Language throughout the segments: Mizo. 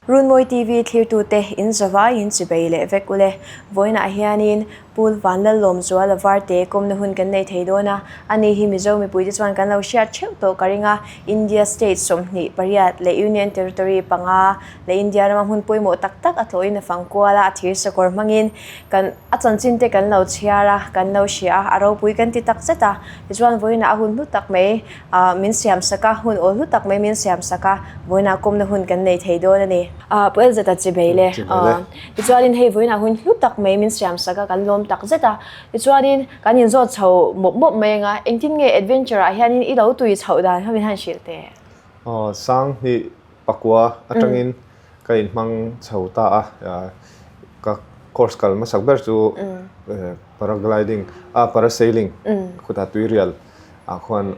Runmawi TV thlirtute in zavaiin chibei leh vek ule. Vawiinah hianin Pu Vanlallawmzuala Varte kawmna hun kan nei thei dawn a, ani hi Mizo mipuite chuan kan lo hriat theuh tawh ka ring a, India state 28 leh Union Territory panga leh India rama hmun pawimawh tak tak a tlawhin a fang kual a, a thir sakawr hmangin kan a chanchin te kan lo chhiar a, kan lo hria a, a ropui kan ti tak zet a, tichuan vawiinah a hun hlu tak mai ah min siam sak a, hun awl hlu tak mai min siam sak a, vawiinah kawmna hun kan nei thei dawn a ni. Ah Pu Elzeta chibei le, ah tichuanin hei vawiinah hun hlu tak mai min siam sak a, kan lawm tak zet a, tichuanin kan inzawt chho mawp mawp mai anga engtin nge adventure ah hianin i lo tui chhoh dan kha min han hrilh teh? Aw Sanghnih pakua atangin ka inhmang chho ta a, ka course kal hmasak ber chu paragliding ah parasailing khutah tuirial ah khuan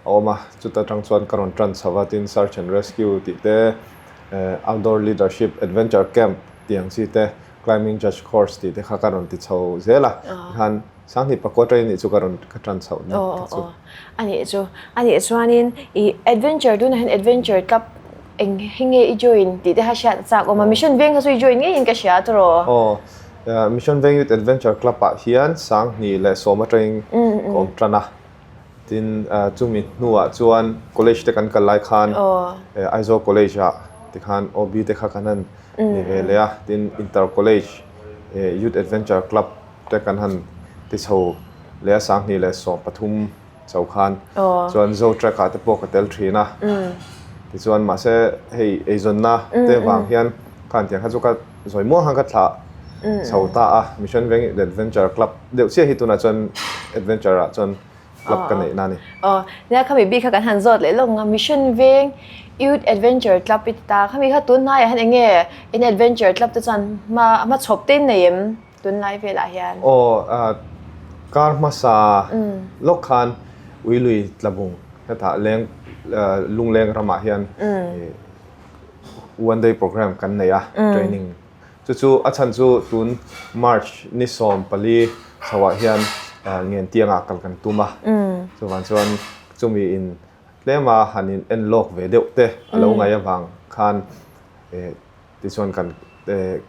a awm a, chuta tang chuan ka rawn tan chho a, tin search and rescue tih te outdoor leadership adventure camp tih ang chi te climbing judge course tih te kha ka rawn ti chho zel a, tikhan Sanghnih pakua train nih chu ka rawn ka tan chhoh na ka chu. A nih chu. A nih chuanin i adventure tunah hian adventure club eng hi nge i join tih te kha hriat a chak awm a. Mission Veng kha chu i join ngeiin ka hria tawh. Aw, Mission Veng Youth Adventure Club ah hian Sanghnih leh Sawma train ka awm tan a. Tin chumi hnuah chuan college te kan kal lai khan Aizawl College ah tikhan OB te kha kan han ni ve leh a. Tin Inter College Youth Adventure Club te kan han ti chho leh a 2013 chho khan chuan Zo track ah te pawh ka tel thin a tichuan mahse hei eizawnna te vang hian khan tiang kha chu ka zawi muang khan ka thlah chho ta a Mission Veng Adventure Club deuh chiah hi tunah chuan adventure ah chuan club ka neih na a ni. Aw nia khami bik kha kan han zawt leh lawk ang a Mission Veng Youth Adventure Club i ti ta khami kha tunhnaiah hian eng nge in adventure club te chuan hma hmachhawp te in nei em? Tunlai velah hian. Aw, kar hmasa lawk khan Uilui Tlabung hetah leng Lungleng ramah hian one day program kan nei a, training. Chu chu a chhan chu tun March ni 14 chhoah hian Ngentiangah kal kan tum a. Chuvang chuan chumi in tlema han in en lawk ve deuh te a lo ngaih avang khan Tichuan kan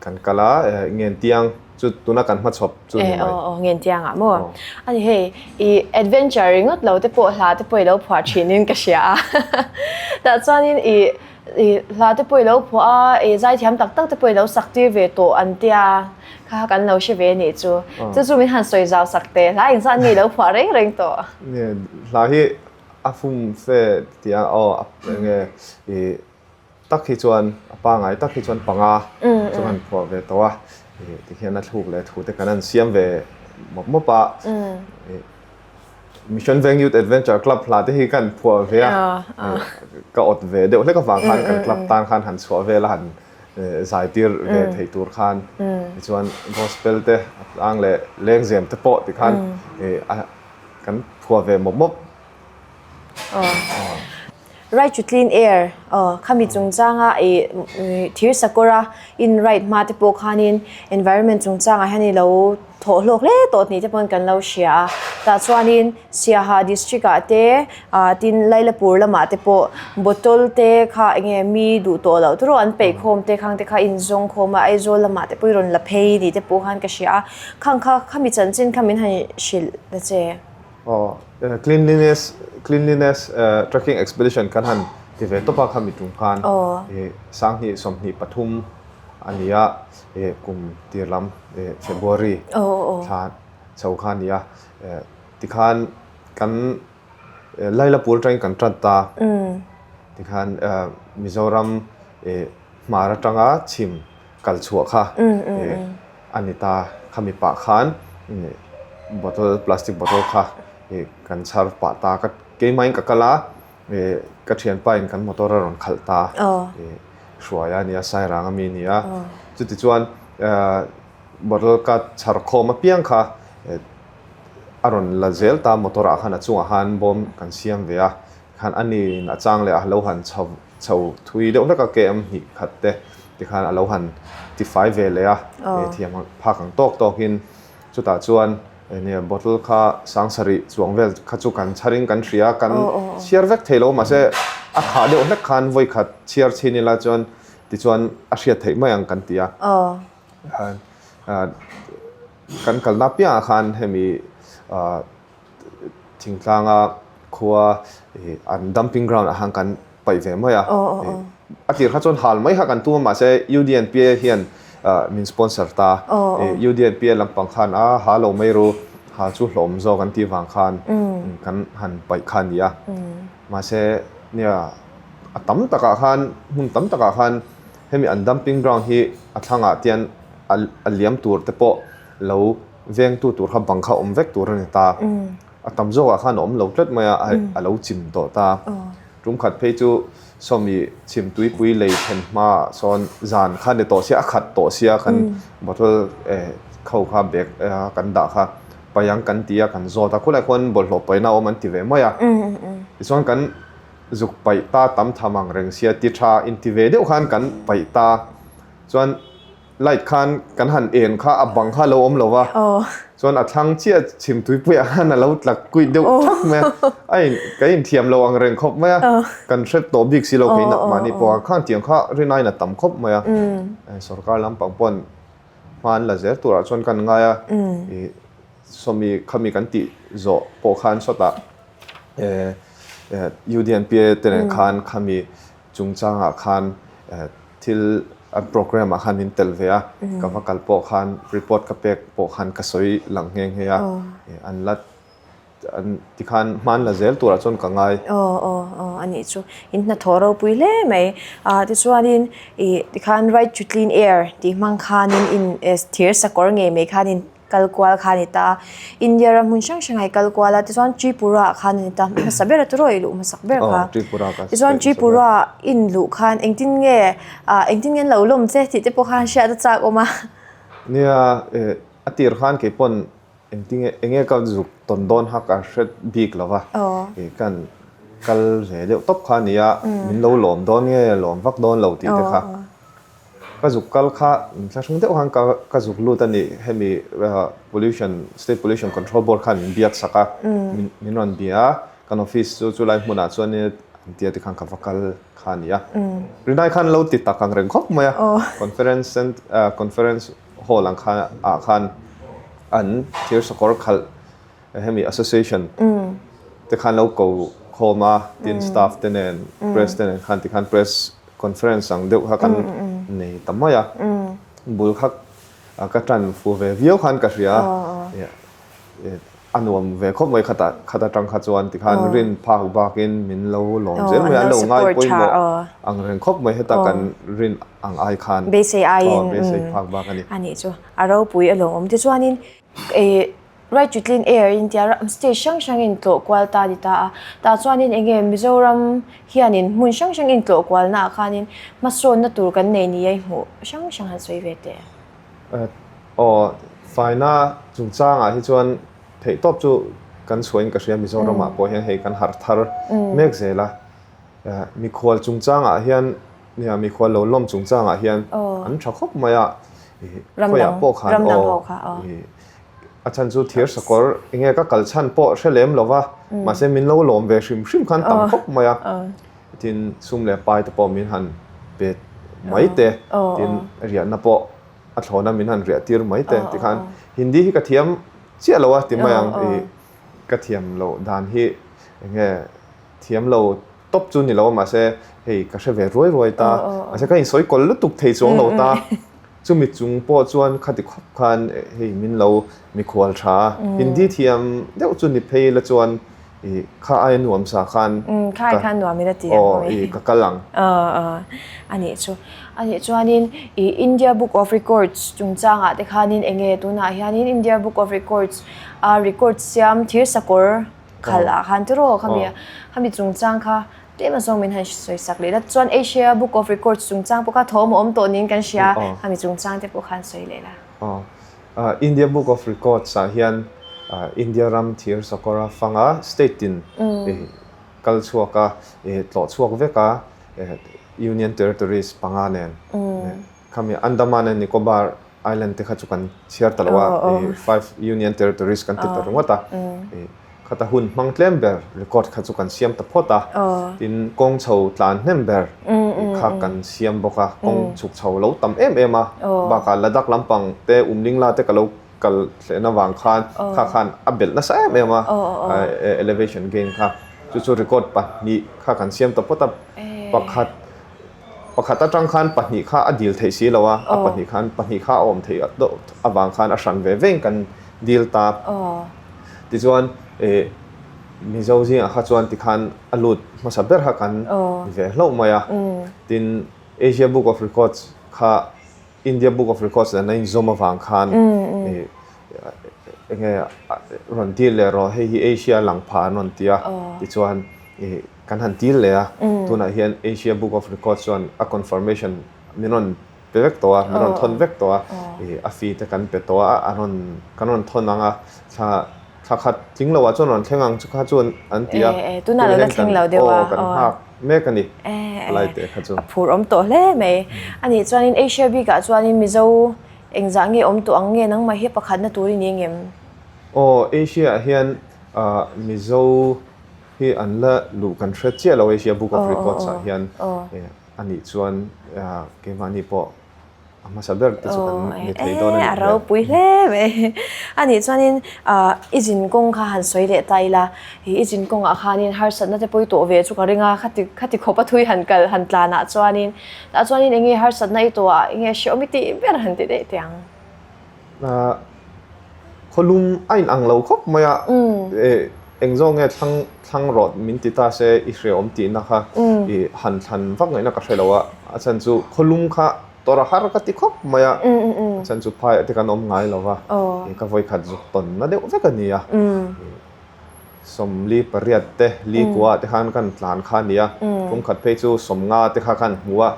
kan kal a, Ngentiang chu tuna kan hmachhawp chu ni mai. Aw aw Ngentiang ah maw? A ni hei, i adventure ringawt lo te pawh hla te pawh i lo phuah thin in ka hria a. Tah chuanin i i hla te pawh i lo phuah a, i zaithiam tak tak te pawh i lo sak tir ve tawh an tia kha kan lo hre ve anih chu. Chu chu min han sawi zau sak teh, hla engzat nge i lo phuah reng reng tawh? Hla hi a fum fe tia aw enge i Tak hi chuan a pangai tak hi chuan panga chu han phuah ve tawh a, tikhian a thluk leh thu te kan han siam ve mawp mawp a, Mission Veng Youth Adventure Club hla te hi ka han phuah ve a, ka awt ve deuh hlek avang khan kan club tan khan han chhuah vel a han zai tir ve thei tur khan tichuan gospel te a tlang leh lengzem te pawh tikhan kan phuah ve mawp mawp. Right to clean air, aw khami chungchanga ih thir sakawra in right hma te pawh khanin environment chungchangah hian i lo thawh hlawk hle tawh tih te pawhin kan lo hria a, tah chuanin Siaha district ah te ah tin Lailapur lamah te pawh bottle te kha eng nge mi duh tawh loh tur an peih khawm te khang te kha inzawng khawm a Aizawl lamah te pawh i rawn la phei tih te pawh khan ka hria a, khang kha khami chanchin kha min han hrilh ta che. Aw, cleanliness cleanliness trekking expedition kan han ti ve tawp a khami tum khan 2023 a ni a, kum tir lam February thla chho kha a ni a, tikhan kan Lailapur atangin kan tan ta, tikhan Mizoram hmar atanga chhim kal chhuah kha a ni ta. Khami pah khan bottle plastic bottle kha kan chhar pah ta. Ka keimahin ka kal a, ka thianpa in kan motor a rawn khalh ta. Hruai a nia, Sairang ami a ni a. Chutichuan bottle ka chhar khawm apiang kha a rawn la zel ta motor ah khan a chungah khan bawm kan siam ve a. Khan a ni in a chang leh a lo han chho chho thui deuh hlek a KM hnih khat te tikhan a lo han tifai ve leh a thiam ang phak ang tawk tawk in chutah chuan enge bottle kha 7000 chuang vel kha chu kan chhar in kan hria kan chhiar vek thei lo mahse a khah deuh hlek khan vawi khat chhiar chhin ila chuan. Tichuan a hriat theih mai ang kan ti a. Kan kalna piangah khan hemi thingtlanga khua an dumping ground ah khan kan paih ve mai a. A tir kha chuan hal mai kha kan tum a mahse UDNPA hian min sponsor ta. UDNPA lampang khan a ha lo mai ru ha chu hlawm zawk an tih vang khan kan han paih kha a ni a. Mahse nia a tam takah khan hmun tam takah khan hemi an dumping ground hi a thlangah tian a liam tur te pawh lo vengtu tur kha bang kha awm vek tur a ni ta. A tam zawkah khan a awm lo tlat mai a, a lo chim tawh ta. Tum khat phei chu sawmi chhim tuipui lei thlen hmaah sawn zan kha ni tawh sia, a khat tawh sia kan bottle kho kha bag kan dah kha paih ang kan ti a, kan zawt a, khulai khuan bawlhhlawh paihna a awm an ti ve mai a. Tichuan kan zuk paih ta tam tham ang reng sia ti tha inti ve deuh khan kan paih ta chuan Light khan kan han en kha a bang kha a lo awm lo va, chuan a thlang chiah chhim tuipuiah khan a lo tla kuih deuh thak mai a, a in ka inthiam lo ang reng khawp mai a, kan hre tawh bik si lo kei nak mahni pawh a, khang tiang kha rinaiin a tam khawp mai a, sorkar lampang paw'n hma an la zel turah chuan kan ngai a, ih sawmi khami kan tih zawh pawh khan sawtah UDNPA te nen khan khami chungchangah khan thil an program ah khan min tel ve a, ka va kal pawh khan report ka pek pawh khan ka sawi lang nghe nghe a, an la an tikhan hman la zel turah chuan ka ngai. Aw aw aw a nih chu in hnathawh ropui hle mai ah tichuanin ih tikhan right to clean air tih hmang khanin in thir sakawr ngei mai khanin kal kual kha a ni ta a, India ram hmun hrang hrangah i kal kual a, tichuan Tripura ah khan a ni ta, hmasa ber a tawrh i luh hmasak ber kha, tichuan Tripura ah i inluh khan engtin nge ah engtin nge an lo lawm che tih te pawh khan hriat a chak awm a. Nia eh a tir khan kei pawn engtin nge eng nge ka zuk tawn dawn kha ka hre bik lo va, eh kan kal ve deuh tawp kha a ni a, min lo lawm dawn nge lawm vak dawn lo tih te kha. Ka zuk kal kha inthlahrung deuh khan ka ka zuk lut a ni. Hemi pollution state pollution control board khan min biak sak a, min min rawn bia a, kan office chu chulai hmunah chuan an tia tikhan ka va kal kha a ni a. Rinai khan lo ti tak ang reng khawp mai a, conference cent conference hall ang khan ah khan an thir sakawr khalh hemi association te khan lo ko khawm a, tin staff te nen press te nen khan tikhan press conference ang deuh kha kan nei ta mai a, bul kha ka tan fu ve viau khan ka hria a, a nuam ve khawp mai khata khata tang kha chuan tikhan rin phak bakin min lo lawm zel mai a, an lo ngai pawimawh ang reng khawp mai heta kan rin ang ai khan beisei aiin beisei phak bak a ni. A nih chu a ropui a lawmawm tichuanin Right to clean air in tia state hrang hrang in tlawh kual ta a ni ta a, tah chuanin eng nge Mizoram hianin hmun hrang hrang in tlawh kualna ah khanin hmasawnna tur kan nei ni a i hmuh hrang hrang han sawi ve teh. Aw, faina chungchangah hi chuan theihtawp chu kan chhuahin ka hria Mizoramah pawh hian hei kan harh thar mek zel a, mikhual chungchangah hian Nia, mikhual lo lawm chungchangah hian an tha khawp mai a, khawiah pawh khan aw a chhan chu thir sakawr enge ka kal chhan pawh hre lem lo va, mahse min lo lawm ve hrim hrim khan tam khawp mai a, tin sum leh pai te pawh min han pe mai te, tin riahna pawh a thlawna min han riah tir mai te tikhan Hindi hi ka thiam chiah lo a ti mai ang, ka thiam loh dan hi enge thiam lo Top chu ni lo a mahse hei ka hre ve ruai ruai ta mahse ka insawi kawl lutuk thei chuang lo ta chumi chung pawh chuan khati khawp khan hei min lo mikhual tha a Hindi thiam deuh chu ni phei la chuan ih kha aia nuam sa khan kha ai khan nuam in a ti ang ih ka kal ang a nih chu a nih chuanin ih India Book of Records chungchangah te khanin eng nge tunah hianin India Book of Records a record siam thir sakawr Khalh ah khan tiraw khami khami chungchang kha tlem a zawng min han sawi sak leh la chuan Asia Book of Records chungchang pawh kha thawm a awm tawh niin kan hria khami chungchang te pawh khan sawi leh la. India Book of Records ah hian India ram thir sakawra fanga state tin kal chhuak a tlawh chhuak vek a Union Territories panga nen khami Andaman and Nicobar Island te kha chu kan chhiar ta lo a, i five Union Territories kan ti ta ringawt a, i Khata hun hmang tlem ber record kha chu kan siam ta phawt a, tin kawng chho tlan hnem ber kha kan siam bawk a, kawng chhuk chho lo tam em em a, bakah Ladakh lampang te Umlingla te ka lo kal thlehna vang khan kha khan a belh nasa em em a, elevation gain kha chu chu record pahnih kha kan siam ta phawt a, pakhat pakhat atang khan pahnih kha a dil theih si lo a, a pahnih khan pahnih kha a awm theih avang khan a hran ve vein kan dil ta. Tichuan eh Mizo zingah kha chuan tikhan a lut hmasa ber kha kan ni ve hlauh mai a. Tin Asia Book of Records kha India Book of Records nen a inzawm avang khan eh enge rawn dil leh rawh hei hi Asia lang pha an rawn ti a. Tichuan eh kan han dil leh a. Tunah hian Asia Book of Records chuan a confirmation min rawn pe vek tawh a, min rawn thawn vek tawh a, ih a fee te kan pe tawh a, a rawn kan rawn thawn ang a, thla thla khat tling loh ah chuan rawn thleng ang chu kha chuan an ti a, tunah lo la thleng lo deuh a, aw kan nghak mek a ni palai teh kha chu. A phur awm tawh hle mai. A nih chuanin Asia bikah chuanin Mizo engzah nge awm tawh ang nge nangmah hi pakhatna tur i ni ngem? Aw Asia ah hian Mizo hi an la luh kan hre chiah lo Asia Book of Records ah hian. A nih chuan keimahni pawh a hmasa ber te chu kan ni thei dawn a nih hmel. A ropui hle mai. A nih chuanin i zin kawng kha han sawi leh ta ila, i zin kawngah khanin harsatna te pawh i tawh ve chu ka ring a, khati khati khawp a thui han kal han tlanah chuanin tah chuanin eng nge harsatna i tawh a, eng nge hreawm i tih ber han ti daih teh ang. Khawlum a in ang lo khawp mai a, eng zawk nge thlang thlang rawt min ti ta se i hreawm tihna kha i han thlan vak ngaihna ka hre lo a, a chhan chu khawlum kha tawrh a har ka ti khawp mai a, a chhan chu phaiah te kan awm ngai lo va, ka vawikhat zuk tawnna deuh vek a ni a, 48 te li kua ah te khan kan tlan kha a ni a, kum khat phei chu 50 te kha khan hmu a,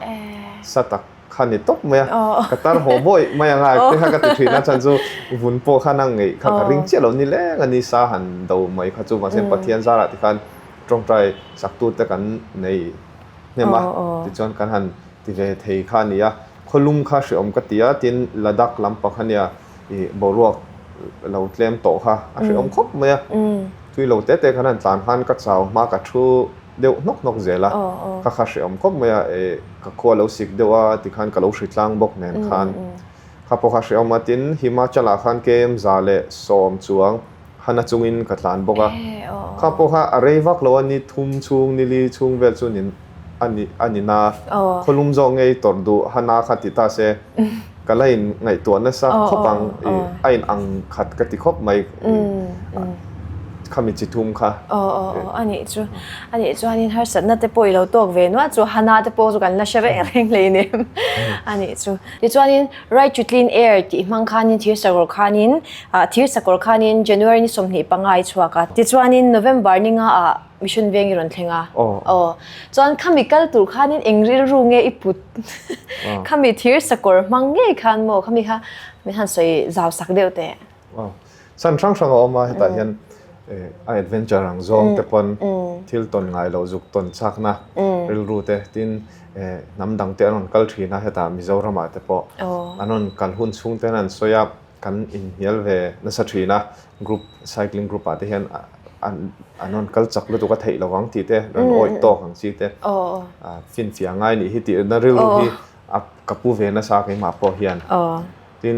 sa tak kha ni tawp mai a, ka tar haw bawi mai ang a, te kha ka ti thin a, chuan chu vun pawh khan a ngeih kha ka ring chiah lo ni leng a ni, sa han do mai kha chu mahse Pathian zarah te khan tawngtai sak tu te kan nei hnem a, tichuan kan han ti ve thei kha a ni a, khawlum kha hreawm ka ti a, tin Ladakh lampang kha nia ih boruak lo tlem tawh kha a hreawm khawp mai a, tui lo te te khan han tlan khan ka chau hma ka thu deuh hnawk hnawk zel a, ka kha hreawm khawp mai a, eh ka khua lo sik deuh a tikhan ka lo hri tlang bawk nen khan kha pawh kha hreawm a, tin Himachal ah khan KM 110 chuang hana chungin ka tlan bawk a, kha pawh kha a rei vak lo a, ni thum chhung ni li chhung vel chu nin a ni a ni na, khawlum zawk ngei tawrh duh hana kha ti ta se ka la in ngaihtuah nasa khawp ang ih a in ang khat ka ti khawp mai khami chi thum kha. Aw aw aw a nih chu a nih chuanin harsatna te pawh i lo tawk ve nuah chu hana te pawh chu kan la hre reng reng hleinem a nih chu. Tichuanin Right to Clean Air tih hmang khanin thir sakawr khanin ah thir sakawr khanin January ni 25 a i chhuak a tichuanin November ni nga ah Mission veng i rawn thleng a. Aw. Chuan khami kal tur khanin eng rilru nge i put? Khami thir sakawr hmang ngei khan maw khami kha min han sawi zau sak deuh teh. Aw. Chan hrang hrang a awm a hetah hian a adventure ang zawng te pawn thil tawn ngai loh zuk tawn chakna rilru te tin hnam dang te an rawn kal thin a hetah Mizoramah te pawh an rawn kal hun chhung ten an sawi a. Kan inhnial ve nasa thin a, group cycling group ah te hian an an rawn kal chak lutuk a theih lovang tih te, rawn awih tawk ang chi te, finfiah ngai nih hi tih na rilru hi a ka pu ve nasa keimah pawh hian. Tin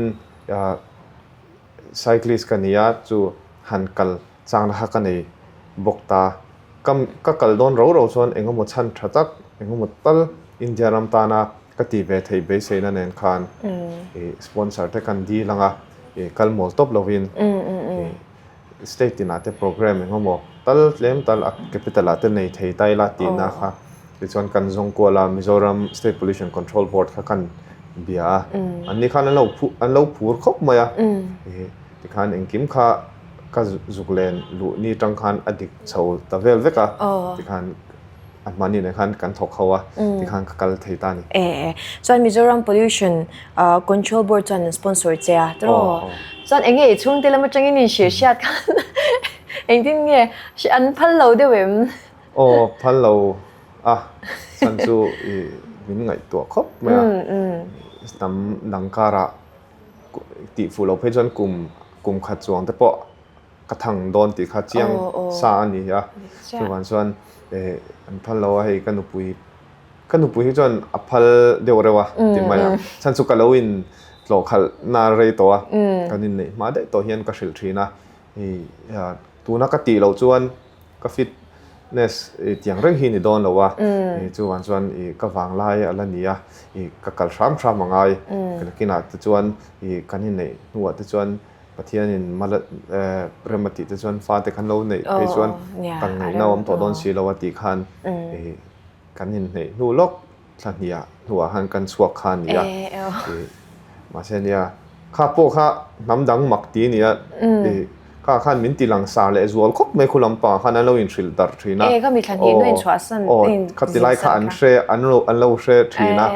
cyclist ka ni a, chu han kal changna kha ka nei bawk ta. Ka ka kal dawn ro ro chuan eng emaw chhan tha tak, eng emaw tal India ram tana ka ti ve theih beiseina nen khan ih sponsor te kan dil ang a, ih kal mawl tawp lovin ih state tinah te programme eng emaw tal tlem tal a capital ah te nei thei ta ila tihna kha tichuan kan zawng kual a Mizoram State Pollution Control Board kha kan bia a, anni khan an lo an lo phur khawp mai a, ih tikhan engkim kha ka zuk len luh ni tang khan a dik chho ta vel vek a tikhan. A hmani nen khan kan thawk ho a, tikhan ka kal thei ta a ni. E, chuan Mizoram Pollution Control Board chuan an sponsor che a, tiraw? Chuan eng nge i chhungte lam atangin in hrilh hriat khan engtin nge an phal lo deuh em? Aw, phal lo a, chhan chu i min ngaihtuah khawp mai a, hnam dang karah tih fuh loh phei chuan kum kum khat chuang te pawh. ka thang dawn tih kha chiang sa a ni a. Chuvang chuan an phal lo a, hei ka nupui ka nupui hi chuan a phal deuh reuh a ti mai ang. Chhan chu ka lo in tlawh khalh na rei tawh a, kan inneih hma daih tawh hian ka hrilh thin a. Hei tuna ka tih loh chuan ka fitness tiang reng hi ni dawn lo a, chuvang chuan ka vanglai a la ni a, ka kal hram hram a ngai. Nakinah te chuan kan inneih hnuah te chuan Pathianin mal rem a tih te chuan fate khan lo neih phei chuan kan ngaihna awm tawh dawn si lo a tih khan kan inhneih hnu lawk thla hniah hnuah khan kan chhuak kha a ni a. Mahse nia kha pawh kha hnam dang mak ti a ni a, kha khan min ti lang sar leh zual khawp mai khu lampangah khan an lo inhrilh darh thin a. Aw khati lai kha an hre an lo hre thin a,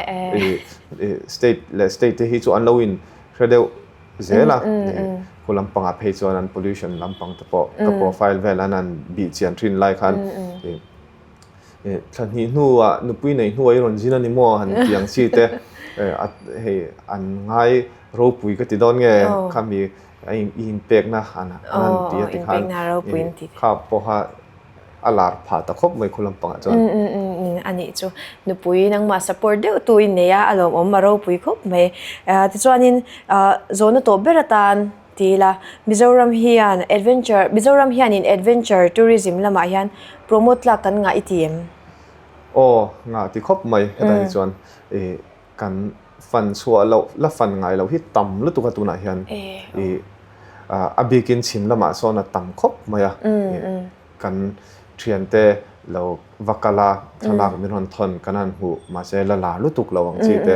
state leh state te hi chu an lo inhre deuh zel a, khu lampangah phei chuan an pollution lampang te pawh ka profile vel an han bih chian thin lai khan thla hnih hnuah nupui neih hnuah i rawn zin a ni maw han ti ang chi te hei an ngai ropui ka ti dawn nge khami a i inpekna han han ti a ti khan kha pawha a lar phah ta khawp mai khu lampangah chuan. A nih chu nupui nangmah support deuh tu in nei a, a lawmawm a ropui khawp mai. Tichuanin zawhna tawh ber atan ti ila Mizoram hian adventure Mizoram hianin adventure tourism lamah hian promote tlak kan ngah i ti em? Aw ngah ti khawp mai hetah hi chuan Kan fan chhuah loh la fan ngai loh hi tam lutuk a tunah hian i a bikin chhim lamah sawn a tam khawp mai a. Kan thiante lo va kal a, thlalak min rawn thawn kan han hmuh mahse la lar lutuk lo ang chi te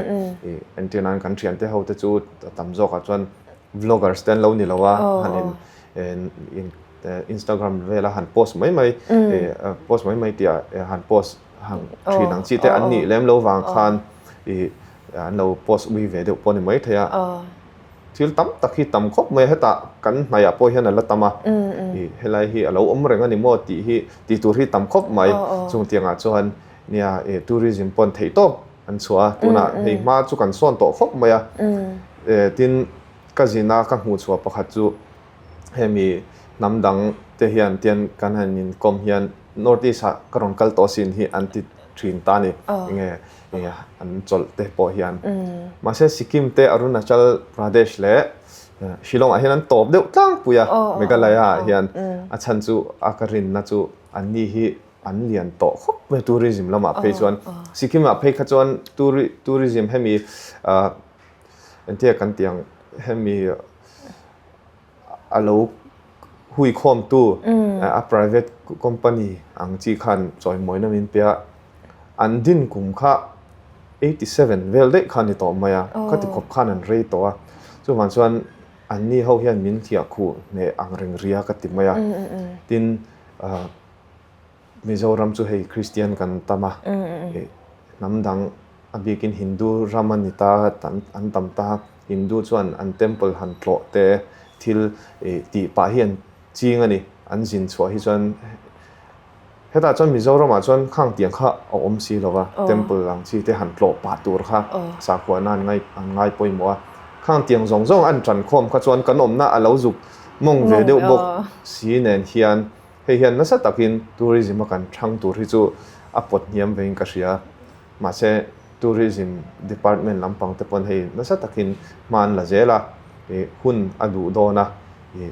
i entir nan kan thiante ho te chu a tam zawkah chuan vloggers te an lo ni lo a, han in Instagram vela han post mai mai post mai mai tih ah han post hang thin ang chi te an nih lem lo vang khan ih an lo post ui ve deuh pawh a ni mai thei a. Thil tam tak hi tam khawp mai a, hetah kan hnaihah pawh hian a la tam a, ih helai hi a lo awm reng a ni maw tih hi tih tur hi tam khawp mai. Chung tiangah chuan nia ih tourism pawn theih tawp an chhuah a, tunah hei hma chu kan sawn tawh khawp mai a. Tin ka zina ka hmuh chhuah pakhat chu hemi hnam dang te hian tian kan han inkawm hian North East ah ka rawn kal tawh sin hi an ti thin ta a ni. Enge an chawlh te pawh hian. Mahse Sikkim te Arunachal Pradesh leh Shillong ah hian an tawp deuh tlangpui a Meghalaya ah hian a chhan chu a ka rinna chu an ni hi an lian tawh khawp mai tourism lamah phei chuan Sikkim ah phei kha chuan tourism hemi Entia kan tih ang hemi a lo hui khawmtu a private company ang chi khan chawimawina min pe a, an din kum kha 87 vel daih kha a ni tawh mai a, khati khawp khan an rei tawh a, chuvang chuan anni ho hian min hliah khuh hneh ang reng ria ka ti mai a, tin Mizoram chu hei Kristian kan tam a, hnam dang a bikin Hindu ram a ni ta, an tam ta, Hindu chuan an temple han tlawh te thil tih pah hi an ching a ni, an zin chhuah hi chuan hetah chuan Mizoramah chuan khang tiang kha a awm si lo va, temple ang chi te han tlawh pah tur kha sakhuana an ngai an ngai pawimawh a, khang tiang zawng zawng an tan khawm kha chuan kan awmna a lo zuk mawng ve deuh bawk si nen hian Hei hian nasa takin tourism a kan thang tur hi chu a pawt hniam vein ka hria. Mahse tourism department lampang te pawn hei nasa takin hma an la zel a, ih hun a duh dawn a, ih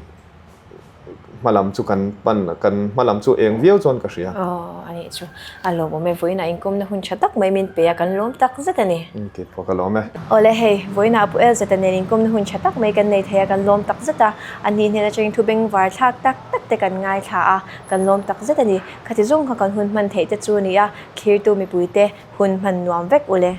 hma lam chu kan pan kan hma lam chu eng viau chuan ka hria. Aw a nih chu a lawmawm e, vawiinah inkawmna hun tha tak mai min pe a, kan lawm tak zet a ni. Kei pawh ka lawm e. Awle hei, vawiinah Pu Elzeta nen inkawmna hun tha tak mai kan nei thei a, kan lawm tak zet a, a hnih hnen atangin thu bengvar thlak tak tak te kan ngaithla a, kan lawm tak zet a ni. Khati zawng kha kan hun hman theih te chu a ni a, thlirtu mipuite hun hman nuam vek ule.